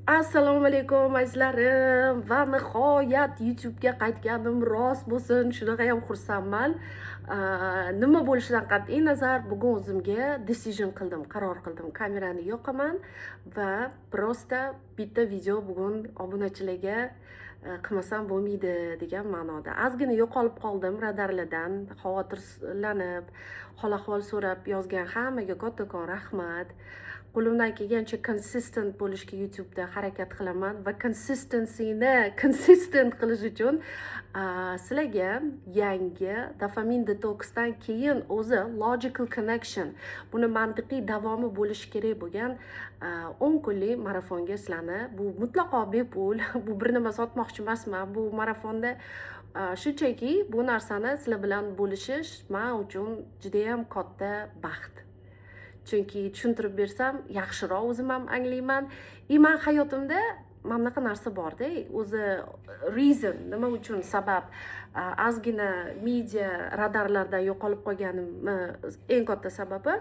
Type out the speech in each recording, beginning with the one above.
Assalomu alaykum, azizlarim, va nihoyat YouTube'ga qaytganim rost bo'lsin, shunaqayam xursandman. Nima bo'lishidan qat'iy nazar, bugun o'zimga decision qildim, qaror qildim. Kamerani yoqaman va просто bitta video bugun obunachilarga qilmasam bo'lmaydi degan ma'noda. Ozgina yo'qolib qoldim radarlardan, xavotirlanib, hol ahvol so'rab yozgan hammaga kattakon rahmat. Qo'limdan kelgancha consistent bo'lishga YouTube'da harakat qilaman va consistencyni consistent qilish uchun sizlarga yangi dopamin detoksdan keyin o'zi logical connection, buni mantiqiy davomi bo'lishi kerak bo'lgan 10 kunlik marafonga sizlarni, bu mutlaqo bepul, bu bir nima sotmoqchi emasman bu marafonda, shunchaki bu narsani sizlar bilan bo'lishish man uchun judayam katta baxt, chunki tushuntirib bersam, yaxshiroq o'zim ham anglayman. И man hayotimda mana bunaqa narsa borda, o'zi reason, nima uchun sabab ozgina media radarlardan yo'qolib qolganimni eng katta sababi,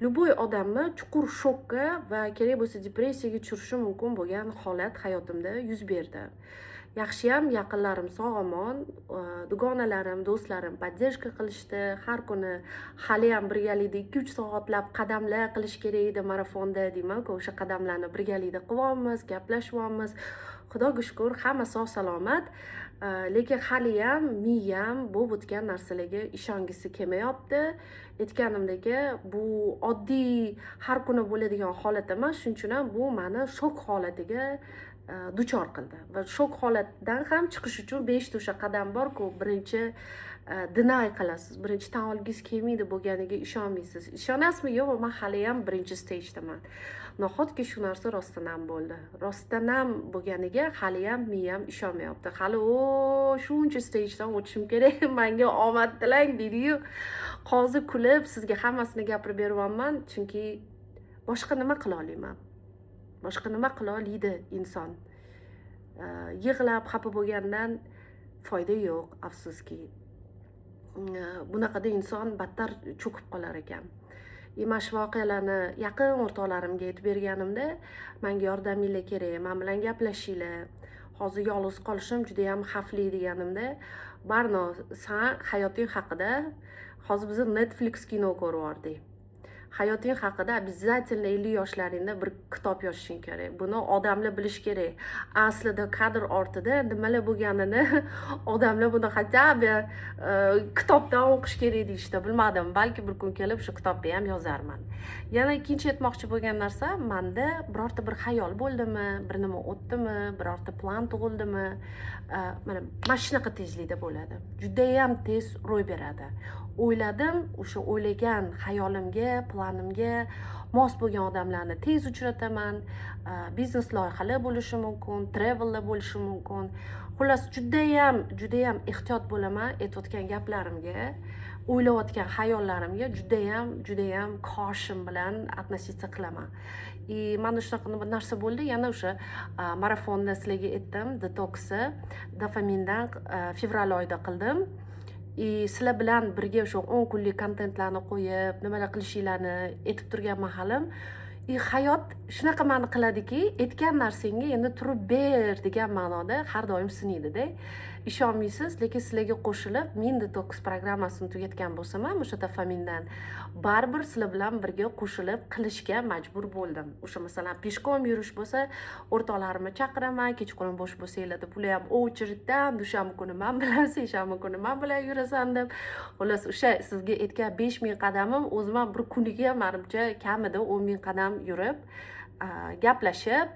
любой odamni chuqur shokka va kerak bo'lsa depressiyaga tushirishi mumkin bo'lgan holat hayotimda yuz berdi. Yaxshiyam yaqinlarim sog' omon, dugonalarim, do'stlarim поддержка qilishdi. Har kuni haliyam birgalikda 2-3 soatlab qadamlar qilish kerak edi marafonda deymanku, o'sha qadamlarni birgalikda qilyapmiz, gaplashyapmiz. Xudoga shukur, hamma sog' salomat, lekin haliyam miyam bo'lib o'tgan narsalarga ishongisi kelmayapti. Aytganimdek, bu oddiy har kuni bo'ladigan holat emas, shuning uchun ham bu mani shok holatiga duchor qildi va shok holatdan ham chiqish uchun beshta o'sha qadam borku. Birinchi deny qilasiz, birinchi tan olgingiz kelmaydi, bo'lganiga ishonmaysiz. Ishonasizmi, yo'qmi, man haliyam birinchi stagedaman. Nahotki shu narsa rostdan ham bo'ldi? Rostdan ham bo'lganiga haliyam miyam ishonmayapti. Hali o shuncha stagedan o'tishim kerak, manga omad tilang deydiyu. Hozir kulib sizga hammasini gapirib beryapman, chunki boshqa nima qila olaman? Boshqa nima qila oladi inson? Yig'lab xafa bo'lgandan foyda yo'q, afsuski. Bunaqada inson battar cho'kib qolar ekan. И mana shu voqealarni yaqin o'rtoqlarimga aytib berganimda, manga yordaminglar kerak, man bilan gaplashinglar, hozir yolg'iz qolishim judayam xavfli deganimda, "Barno, san hayoting haqida", hozir biz Netflix kino ko'rib yubordik, "hayoting haqida обязательно 50 yoshlaringda bir kitob yozishing kerak. Buni odamlar bilishi kerak, aslida kadr ortida nimalar bo'lganini odamlar buni хотя бы kitobdan o'qish kerak", deyishdi. Bilmadim, balki bir kun kelib shu kitobni ham yozarman. Yana ikkinchi aytmoqchi bo'lgan narsam, manda birorta bir xayol bo'ldimi, bir nima o'tdimi, birorta plan tug'ildimi, mana shunaqa tezlikda bo'ladi, judayam tez ro'y beradi. O'yladim, o'sha o'ylagan xayolimga, planimga mos bo'lgan odamlarni tez uchrataman. Biznes loyihalar bo'lishi mumkin, travellar bo'lishi mumkin. Xullas, judayam, judayam ehtiyot bo'laman aytayotgan gaplarimga, o'ylayotgan xayollarimga judayam, judayam caution bilan относиться qilaman. И mana shunaqa narsa bo'ldi. Yana o'sha marafonda sizlarga aytdim, detoksni dopamindan fevral oyida qildim. И sizlar bilan birga o'sha 10 kunlik kontentlarni qo'yib, nimalar qilishinglarni aytib turgan mahalim, и hayot shunaqa ma'ni qiladiki, aytgan narsangga endi turib ber degan ma'noda har doim sinaydida. Ishonmaysiz, lekin sizlarga qo'shilib min detoks programmasini tugatgan bo'lsam ham, o'sha dopamindan baribir sizlar bilan birga qo'shilib qilishga majbur bo'ldim. O'sha, masalan, пешком yurish bo'lsa, o'rtoqlarimni chaqiraman, kechqurun bo'sh bo'lsanglar deb. Ular ham очередdan dushanba kuni man bilan, seshanba kuni man bilan yurasan deb. Xullas, o'sha sizga aytgan 5000 qadamim o'zim ham bir kuniga manimcha kamida 10 000 qadam yurib, gaplashib,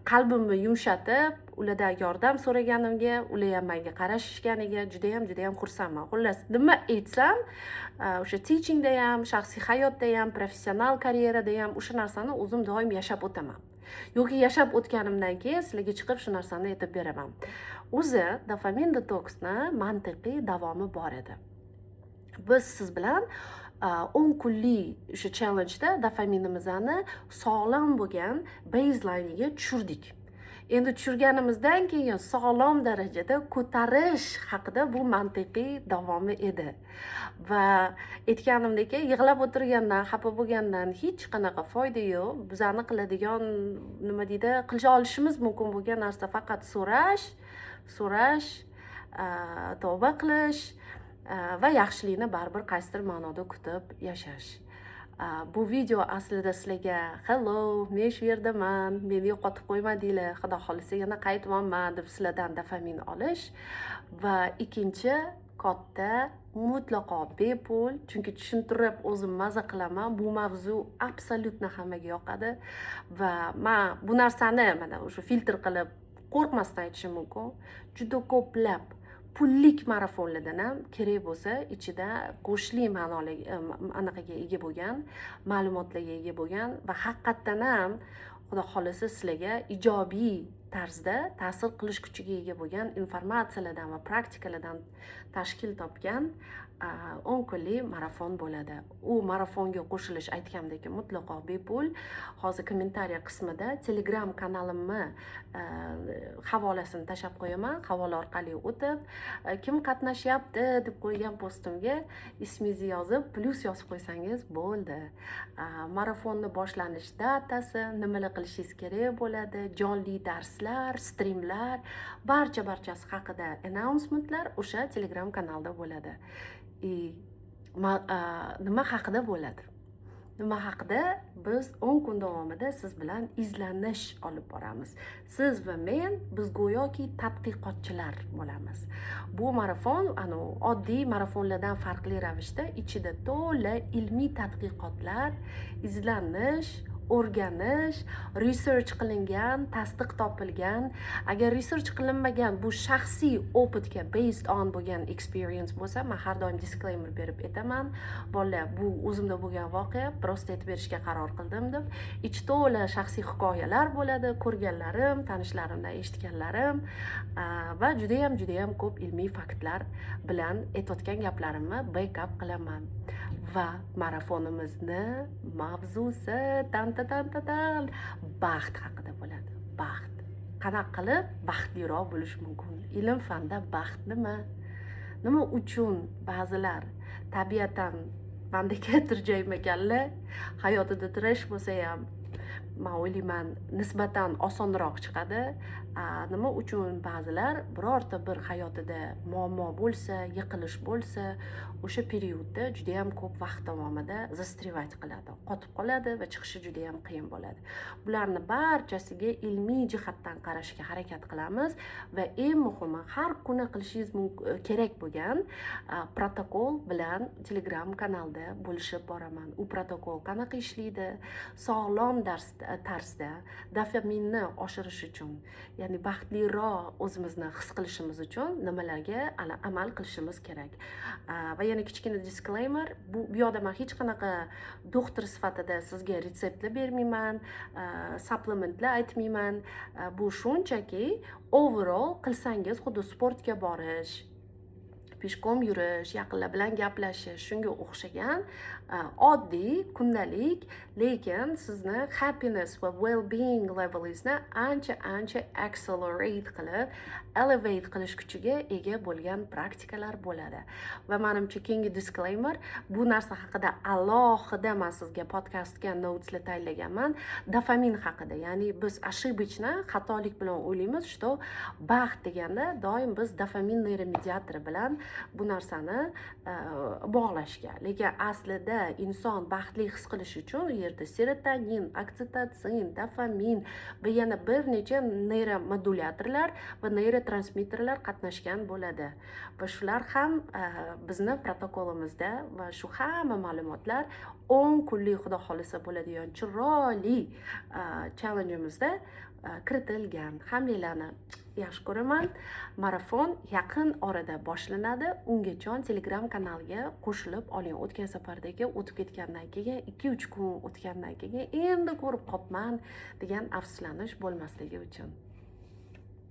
qalbimni yumshatib, ulardan yordam so'raganimga, ular ham menga qarashishganiga judayam, judayam xursandman. Xullas, nima aytsam, o'sha teachingda ham, shaxsiy hayotda ham, professional karyerada ham o'sha narsani o'zim doim yashab o'taman yoki yashab o'tganimdan keyin sizlarga chiqib shu narsani aytib beraman. O'zi dopamin detoksni mantiqiy davomi bor edi. Biz siz bilan 10 kunlik o'sha challengeda dopaminimizni sog'lom bo'lgan baselineiga tushirdik. Endi tushirganimizdan keyin sog'lom darajada ko'tarish haqida, bu mantiqiy davomi edi. Va aytganimdek, yig'lab o'tirgandan, xafa bo'lgandan hech qanaqa foyda yo'q. Bizani qiladigan, nima deydi, qilisha olishimiz mumkin bo'lgan narsa faqat so'rash, so'rash, tavba qilish va yaxshilikni baribir qaysidir ma'noda kutib yashash. Bu video aslida sizlarga "Hello, men shu yerdaman, meni yo'qotib qo'ymadinglar, xudo xohlasa, yana qaytyapman" deb sizlardan dopamin olish va ikkinchi katta, mutlaqo bepul, chunki tushuntirib o'zim maza qilaman. Bu mavzu абсолютно hammaga yoqadi va man bu narsani mana o'sha filtr qilib, qo'rqmasdan aytishim mumkin: juda ko'plab pullik marafonlardan ham kerak bo'lsa ichida go'shtli ma'noli anaqaga ega bo'lgan, ma'lumotlarga ega bo'lgan va haqiqatdan ham, xudo xohlasa, sizlarga ijobiy tarzda ta'sir qilish kuchiga ega bo'lgan informatsiyalardan va praktikalardan tashkil topgan 10 kunlik marafon bo'ladi. U marafonga qo'shilish, aytgandek, mutlaqo bepul. Hozir kommentariya qismida Telegram kanalimni havolasini tashlab qo'yaman. Havola orqali o'tib, "Kim qatnashyapti?" deb qo'ygan postimga ismingizni yozib, plyus yozib qo'ysangiz bo'ldi. Marafonni boshlanish datasi, nimalar qilishingiz kerak bo'ladi, jonli darslar, strimlar, barcha barchasi haqida announcementlar o'sha Telegram kanalda bo'ladi. И nima haqida bo'ladi? Nima haqida? Biz 10 kun davomida siz bilan izlanish olib boramiz. Siz va men, biz go'yoki tadqiqotchilar bo'lamiz. Bu marafon anavi oddiy marafonlardan farqli ravishda ichida to'la ilmiy tadqiqotlar, izlanish, o'rganish, research qilingan, tasdiq topilgan. Agar research qilinmagan, bu shaxsiy опыт ga based on bo'lgan experience bo'lsa, man har doim disclaimer berib aytaman: "Bolalar, bu o'zimda bo'lgan voqea, просто aytib berishga qaror qildim", deb. Ichi to'la shaxsiy hikoyalar bo'ladi, ko'rganlarim, tanishlarimdan eshitganlarim va judayam, judayam ko'p ilmiy faktlar bilan aytayotgan gaplarimni backup qilaman. Va marafonimizni mavzusi, tan ta tan ta tan, baxt haqida bo'ladi. Baxt, qanaqa qilib baxtliroq bo'lish mumkin, ilm fanda baxt nima, nima uchun ba'zilar tabiatan mandek tirjaymaganlar hayotida trash bo'lsa ham, man o'ylayman, nisbatan osonroq chiqadi, nima uchun ba'zilar birorta bir hayotida muammo bo'lsa, yiqilish bo'lsa, o'sha periodda judayam ko'p vaqt davomida застревать qiladi, qotib qoladi va chiqishi judayam qiyin bo'ladi. Bularni barchasiga ilmiy jihatdan qarashga harakat qilamiz va eng muhimi, har kuni qilishingiz kerak bo'lgan protokol bilan Telegram kanalda bo'lishib boraman. U protokol qanaqa ishlaydi, sog'lom dars tarzda dopaminni oshirish uchun, ya'ni baxtliroq o'zimizni his qilishimiz uchun nimalarga amal qilishimiz kerak. Va yana kichkina disclaimer: bu yoqda man hech qanaqa doktor sifatida sizga retseptlar bermayman, supplementlar aytmayman. Bu shunchaki overall qilsangiz, xuddi sportga borish, пешком yurish, yaqinlar bilan gaplashish, shunga o'xshagan oddiy kundalik, lekin sizni happiness va well-being levelingizni ancha ancha accelerate qilib, elevate qilish kuchiga ega bo'lgan praktikalar bo'ladi. Va manimcha, keyingi disclaimer: bu narsa haqida alohida man sizga podkastga noteslar tayyorlaganman, dopamin haqida. Ya'ni biz ошибочно, xatolik bilan o'ylaymiz, что baxt deganda doim biz dopamin neyromediatori bilan bu narsani bog'lashga. Lekin aslida inson baxtli his qilishi uchun u yerda serotonin, oksitotsin, dopamin va yana bir necha neyromodulyatorlar va neyrotransmitterlar qatnashgan bo'ladi va shular ham bizni protokolimizda va shu hamma ma'lumotlar 10 kunlik, xudo xohlasa, bo'ladigan chiroyli challengeimizda kiritilgan. Hammanglarni yaxshi ko'raman. Marafon yaqin orada boshlanadi. Ungacha Telegram kanalga qo'shilib oling. O'tgan safardagi o'tib ketgandan keyin, 2-3 kun o'tgandan keyin "Endi ko'rib qolibman" degan afsuslanish bo'lmasligi uchun.